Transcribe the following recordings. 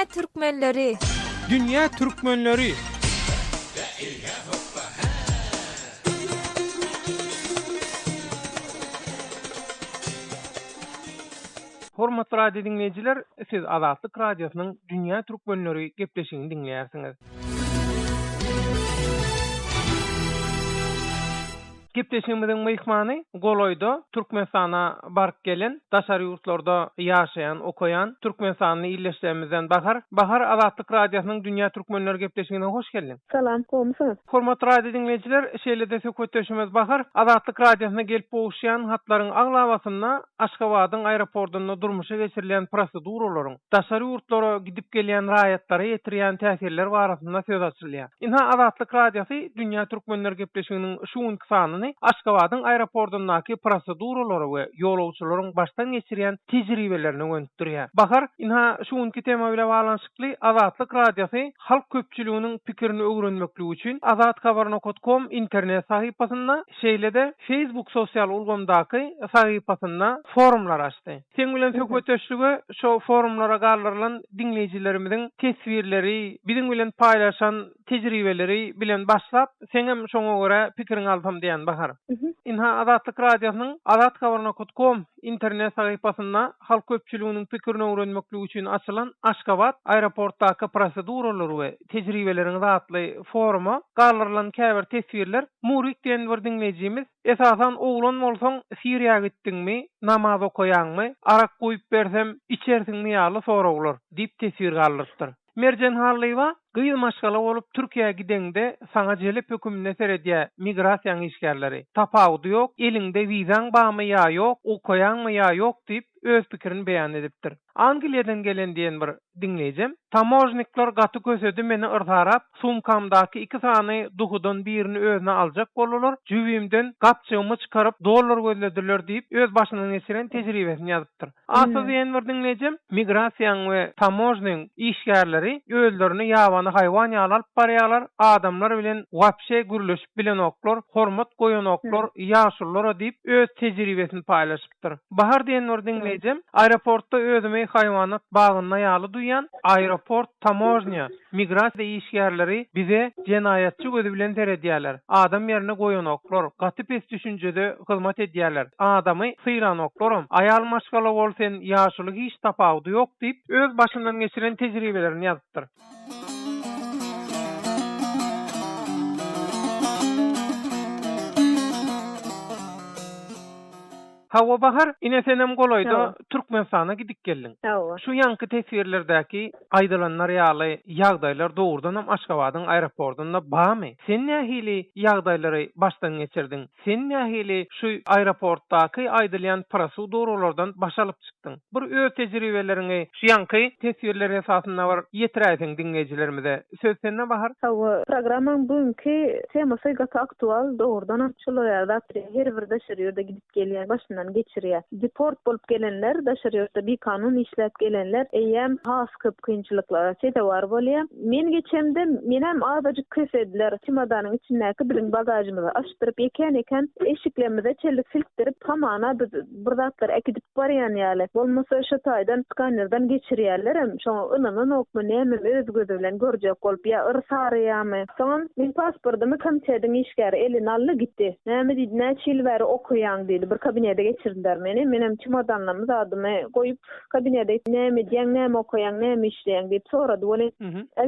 Dünýä türkmenleri! Dünýä türkmenleri! Hormatly radio diňleýjiler, siz Azatlyk Radiosynyň Dünýä türkmenleri gepleşigini diňleýärsiňiz. Gepleşigimiziň myhmany golaýda Türkmenistana baryp gelen, daşary ýurtlarda ýaşaýan, okaýan türkmenistanly ildeşlerimizden Bahar. Bahar, Azatlyk Radiosynyň Dünýä türkmenleri gepleşigine hoş geldiň. Salam, gowumysyňyz? Hormatly radio diňleýjiler, şeýle-de söhbetdeşimiz Bahar, Azatlyk Radiosyna gelip gowuşýan hatlaryň aglabasynda Aşgabadyň aeropordunda durmuşa geçirilýän proseduralaryň, daşary ýurtlara gidip gelýän raýatlara ýetirýän täsirleri barasynda söz açylýar. Ynha, Azatlyk Radiosy Dünýä Türkmenleri gepleşiginiň şu günki sanyny Aşgabadyň aeropordundaky proseduralara we ýolagçylaryň başdan geçirýän tejribelerine gönükdirýär. Bahar, ynha, şu günki tema bile baglanyşykly Azatlyk Radiosy halk köpçüliginiň pikirini öwrenmeklik üçin azathabar nokat kom internet sahypasynda, şeýle-de Facebook sosial ulgamdaky sahypasynda forumlar açdy. Seň bilen söhbetdeşlige şo forumlara galdyrylan diňleýjilerimiziň teswirleri, biziň bilen paýlaşan tejribeleri bilen başlap, seňem şoňa görä pikiriňi alsam diýýän Bahar. Ynha Azatlyk Radiosynyň azathabar nokat kom internet sahypasynda halk köpçüliginiň pikirini öwrenmeklik üçin açylan Aşgabat aeroportdaky proseduralar we tejribeleriňiz atly foruma galdyrylan käbir teswirler Murik diýen bir diňleýjimiz Esasan oglan bolsaň Siriýa gitdiňmi, namaz okaýaňmy, arak guýup bersem içersiňmi ýaly soraglar, diýip teswir galdyrypdyr. Merjen Hallyýewa, Gyz maşgala bolup Türkiýä gideňde saňa jelep höküminde seredýä migrasiýaň işgärleri. Tapawudy ýok, eliňde wizaň bamy ýa ýok, okaýaňmy ýa ýok diýip öz pikirini beýan edipdir. Angliýadan gelen diýen bir diňleýjem, Tamožnikler gaty kösedi meni yrsarap, sumkamdaky iki sany duhudan birini özüne aljak boldular, jübimden gapjygymy çykaryp dollar gözlediler diýip, öz başyndan geçiren tejribesini ýazypdyr. Asa diýen bir diňleýjem, Migrasiýaň we tamožnyň işgärleri özlerini ýabany haýwan ýaly alyp barýarlar, adamlar bilen wapşe gürleşip bilenoklar, hormat goýanoklar ýaşululara diýip, öz tejribesini paýlaşypdyr. Dyr. Bahar diýen bir diňleýjem, Aeroportda özümi haýwanat bagynda ýaly duýýan, aeroport, tamožnýa, migrasiýa işgärleri bize jenaýatçy gözi bilen seredýärler, adam ýerine goýanoklar, gaty pes düşünjede hyzmat edýärler, adamy sylanoklaram, aýal maşgala bol sen ýaşuly hiç tapawudy ýok diýip, öz başyndan geçiren tejribelerini ýazypdyr. Hawa Bahar, ine senem golaýda Türkmenistana gidip geldiň. Hawa. Şu ýaňky teswirlerdäki aýdylanlar ýaly ýagdaýlar dogrudanam Aşgabadyň aeropordunda barmy? Sen nähili ýagdaýlary başdan geçirdiň? Sen nähili şu aeroportdaky aýdylýan prosuduralardan baş alyp çykdyň? Bir öz tejribeleriňi şu ýaňky teswirler esasynda bir ýetiräýseň diňleýjilerimize. Söz sende Bahar. Hawa, programmaň bu günki temasy gaty aktual, dogrudanam şular ýaly zatlar her bir daşary ýurda gidip gelýän başyndan geçirýär. Deport bolup gelenler, daşary ýurtda bikanun işläp gelenler eýýäm has köp kynçylyklara sezewar bolýar. Men geçemde menem azajyk kösediler. Çemodanyň içindäki biziň bagažymyzy açdyryp ýekän-ýekän eşiklerimize çenli silkdirip hamana biz bir zatlar äkidip barýan ýaly. Bolmasa şo taýdan skanerden geçirýärlerem, şoňa ynananokmy nämemi öz gözi bilen görjek bolup ýa yrsaraýarmy. Soňam meň pasportymy komitetiň işgäri eline aldy gitdi. Näme diýdi, näçe ýyl bäri okaýaň diýdi. Bir kabinete geçirdiler meni. Menem çemodanlarymy zadymy goýup kabinete gitdim. Näme edýäň, näme okaýaň, näme işleýäň diýip sorady welin,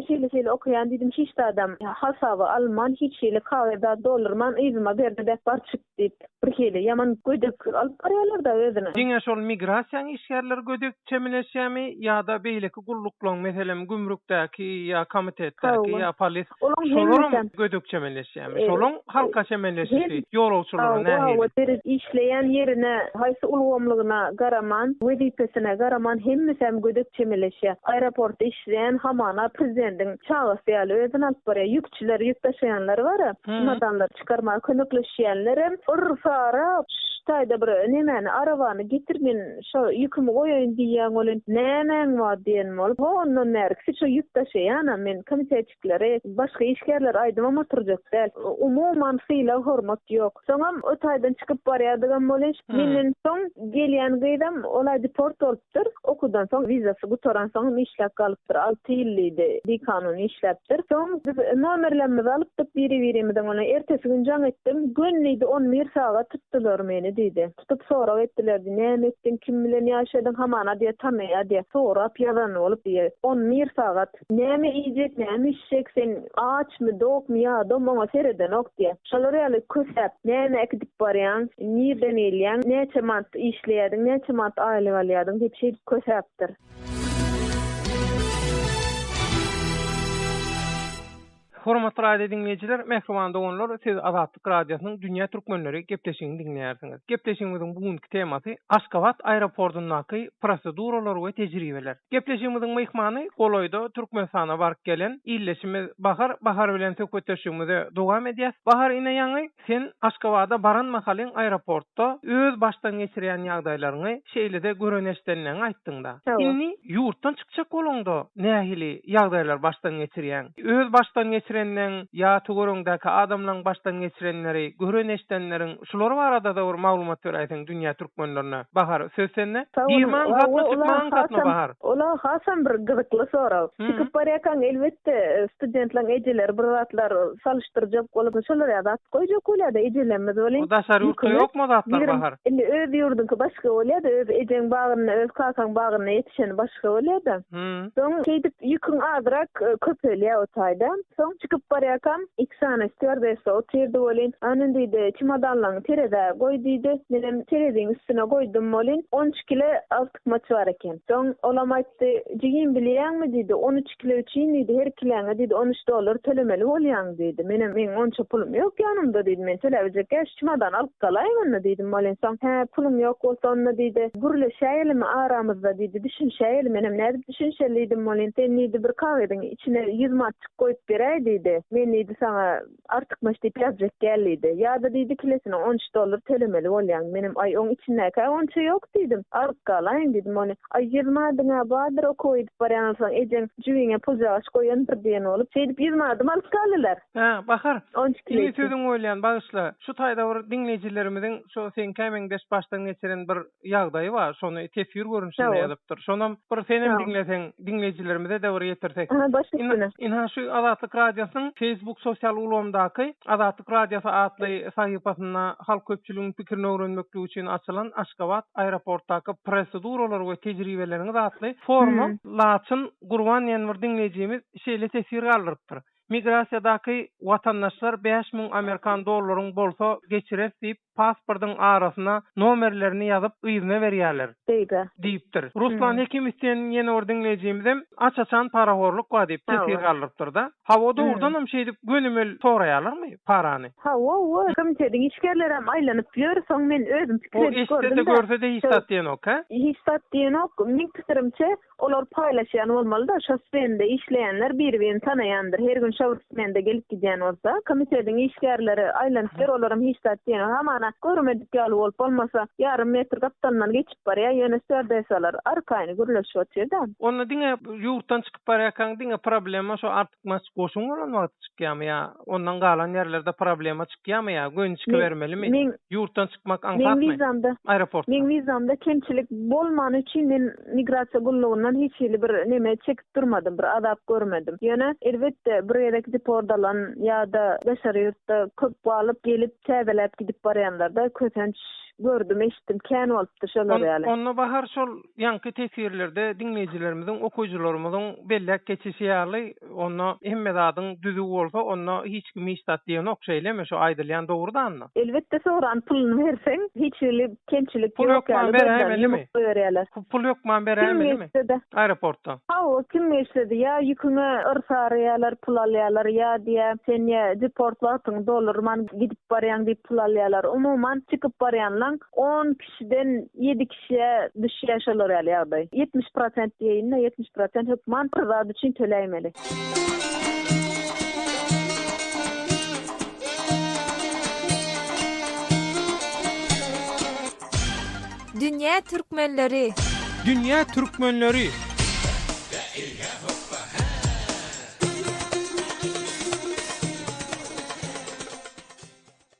şeýle-şeýle okaýan diýdim. Hiç zadam hasaba alman, hiç hili kagyz zat doldurman yzyma berdi-de, bar çyk diýip, birhili ýaman gödek alyp barýarlar-da özüni. Diňe şol migrasiýaň işgärleri gödek çemeleşýärmi ýa-da beýleki gulluklaň, meselem, gümrükdäki ýa komitetdäki ýa polis, şolaram gödek çemeleşýärmi? Şolaň halka çemeleşişi ýolagçylara nähili? Işleýän ýerine, haýsy ulgamlygyna garaman, wezipesine garaman hemmesem gödek çemeleşýär. Aeroportda işleýän hamana prezidentiň çagasy ýaly özüni alyp barýar. Ýükçüler, ýük daşaýanlar bar-a, çemodanlary çykarmaga kömekleşýänlerem yrsarap. Şu taýda bir nemäni, arabany getir men şo ýükümi goýaýyn diýýän welin, nämäň bar diýen bolup, ho ondan bärikisi şo ýük daşaýanam men komitetçikleri, başga işgärleri aýdybam oturjak däl. Umuman sylag-hormat ýok. Soňam o taýdan çykyp barýadygam welin, menden soň gelýän gyzam ol-a deport bolupdyr. Okuwdan soň wizasy gutaransoňam işläp galypdyr. Alty ýyl diýdi, bikanun işläpdir. Soň biz nomerlerimizi alypdyk biri-birimiziň. Ony ertesi gün jaň etdim. Gün diýdi, on bir sagat tutdular meni diýdi. Tutup sorag etdiler diýdi. Näme etdiň, kim bilen ýaşadyň, hamana diýýär, tanaýar diýýär. Sorap ýazan bolup diýýär. On bir sagat. Näme iýjek, näme içjek, sen açmy, dokmy, ýadawmy oňa seredenok diýýär. Şolar ýaly kösäp, näme äkidip barýaň, nirden gelýäň, näçe manat işleýärdiň, näçe manat aýlyk alýardyň diýip şeýdip kösäpdir. Hormatly radio diňleýjiler, mähriban doganlar, siz Azatlyk Radiosynyň Dünýä Türkmenleri gepleşigini diňleýärsiňiz. Gepleşigimiziň bu günki temasy Aşgabat aeroportyndaky proseduralar we tejribeler. Gepleşigimiziň myhmany golaýda Türkmenistana baryp gelen ildeşimiz Bahar. Bahar bilen söhbetdeşligimize dowam edýäs. Bahar ine ýaňy sen Aşgabada baran mahalyň aeroportda öz başdan geçirýän ýagdaýlaryňy şeýle-de gören-eşidenleňi aýtdyňda. Indi ýurtdan çykjak bolaňda nähili ýagdaýlar başdan geçirýäň? Öz başdan geçirenleň ýa töweregiňdäki adamlaň başdan geçirenleri, gören-eşidenleriň şular barada-da bir maglumat beräýseň dünýä türkmenlerine. Bahar, söz sende. Girme aňsatmy, çykma aňsatmy Bahar? Ol-a hasam bir gyzykly sorag. Çykyp barýarkaň elbetde studentleň ejeleri bir zatlar salyşdyrjak bolup şolar ýaly zat goýjak bolýar-da ejelerimiz welin. O daşary ýurtda ýokmy o zatlar Bahar? Indi öz ýurduňky başga bolýar-da, öz ejeň bagrynda, öz kakaň bagrynda ýetişeni başga bolýar-da. Soň şeýdip ýüküň azrak köpelýär o taýda. Soň çykyp barýarkam iki sany stýuardessa otyrdy welin, Anyn diýdi, çemodanlaryňy terezä goý diýdi. Menem tereziň üstüne goýdum welin, 13 kile artykmaç bar eken. Soň olam aýtdy, Jigim bilýäňmi diýdi, 13 kile üçin diýdi, her kiläňe diýdi, 13 dollar tölemeli bolýaň diýdi. Menem meň onça pulum ýok ýanymda diýdim, men töläbiljek däl, şu çemodany alyp galaýyn onda diýdim welin, soň hä puluň ýok bolsa onda diýdi, gürleşäýelimi aramyzda diýdi, düşünşäýeli, menem nädip düşünşeli diýdim welin, sen diýdi bir kagyzyň içine ýüz manatjyk goýup beräý diýdi, men diýdi saňa artykmaç diýip ýazjak däl diýdi. Ýa-da diýdi kilesine on üç dollar tölemeli bolýaň. Menem aý oň içindäkä onça ýok diýdim, alyp galaýyn diýdim ony. Aý ýüz manadyň-a bardyr okuwa gidip barýan bolsaň ejeň jübiňe puljagaş goýandyr diýen bolup, şeýdip ýüz manadymy alyp galdylar. Hä, Bahar, indi sözüňi bölýän, bagyşla. Şu taýda bir diňleýjilerimiziň şo seňkä meňzeş başdan geçiren bir ýagdaýy bar, şony teswir görnüşinde ýazypdyr. Şonam bir senem diňleseň, diňleýjilerimize-de bir ýetirsek. Baş üstüne. Ynha şu Azatlyk Radiosynyň Facebook sosial ulgamdaky Azatlyk Radiosy atly sahypasynda halk köpçüliginiň pikirini öwrenmeklik üçin açylan Aşgabat aeroportdaky proseduralar we tejribeleriňiz atly foruma Laçyn Gurban diýen bir diňleýjimiz şeýle teswir galdyrypdyr. Migrasiýadaky watandaşlar 5000 amerikan dollaryň bolsa geçireris diýip pasportyň arasyna nomerlerini ýazyp yzyna berýärler. Beýge. Diýipdir. Ruslan Hekimow diýen ýene bir diňleýjimizem aç-açan parahorluk bar diýip teswir galdyrypdyr-da. Hawa dogrudanam şeýdip gönümel soraýarlarmy parany? Hawa, hawa, komitetiň işgärlerem aýlanyp ýör, soň men özüm pikir O edip eşitse-de gördüm-de. görse-de hiç zat diýenok, hä? Hiç zat diýenok. Meň pikirimçe, Olar paýlaşýan bolmaly-da, şo smende işleýänler biri-birini tanaýandyr. Her gün şo bir smende gelip gidýän bolsa, komitetiň işgärleri aýlanyp ýör, olaram hiç zat diýenok. Hamana, görmedik ýaly bolup, bolmasa, ýarym metr gapdalyndan geçip barýar, ýöne stýuardessalar arkaýyn gürleşip otyr-da. Onda diňe ýurtdan çykyp barýarkaň diňe problema şo artykmaç goşun bolan wagty çykýarmy ýa ondan galan ýerlerde problema çykýarmy ýa göni çykybermelimi? Ýurtdan çykmak aňsatmy? Aeroportdan. Meň wizamda kemçilik bolmany üçin men migrasiýa gullugyndan hiç hili bir neme çekip durmadym, bir azap görmedim. Ýöne, elbetde, bir gezek deport alan ýa-da daşary ýurtda köp galyp, gelip, täzeläp gidip barýanlarda kösenç gördüm, eşitdim, kän bolupdy şolar ýaly. Onda Bahar şol ýaňky teswirlerde diňleýjilerimiziň, okyjylarymyzyň belläp geçişi ýaly, onda hemme zadyň düzüw bolsa, onda hiç kim hiç zat diýenok, şeýlemi? Şu aýdylýan dogry danda? Elbetde soran puluny berseň, hiç hili kemçilik Pul ýok hökman ýaly, beräýmelimi? gözlerini ýumup goýberýärler. Pul hökman Kim beräýmelimi? geçse-de. Aeroportda. Hawa, kim geçse-de, ýa ýüküňe yrsaraýarlar, pul alýarlar, ýa diýýär, sen ýa deport wagtyňy doldurman gidip barýaň diýip pul alýarlar. Umuman, çykyp barýanlaň on kişiden ýedi kişä düşýär şolar ýaly ýagdaý. 70 prosent diýeýin-de, 70 prosent hökman bir zat üçin töläýmeli. Dünýä türkmenleri! Dünýä türkmenleri!